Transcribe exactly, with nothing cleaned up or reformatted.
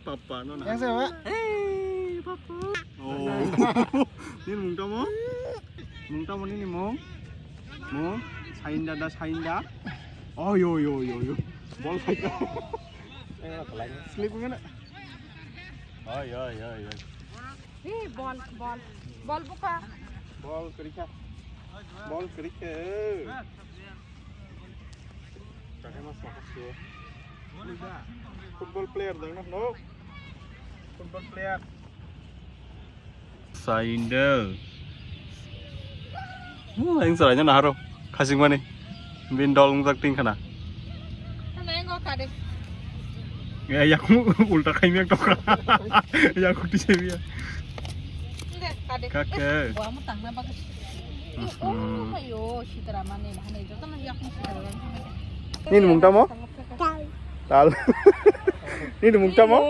Papa no na. Yang saya, Pak? Hey, papa. Oh. Nini mung tamo? Mung tamo nini mung? Mung? Sainda da sainda. Oh, yo, yo, yo, yo. Bol khai ka. Slip mana? Oi, oi, oi, oi. Ih, bol, bol. Bol buka. Bol kerikha. Bol kerikha. Football player dong no? Football player. Saindo. Hmm, yang sarai na haro. Khasing mani. Bin dol ngjak ting khana. Khana yang kok kade. Ya, ya, aku ulta khai miak tok. Ya, aku di sini ya. Nde, kade. Kake. Eh, gua mau tangna bagus. Mhm. Oh, ayo, sitara mane, mane, joto na yakni sitara. Nini mung tamo? Tal. Tal. Nini mung tamo?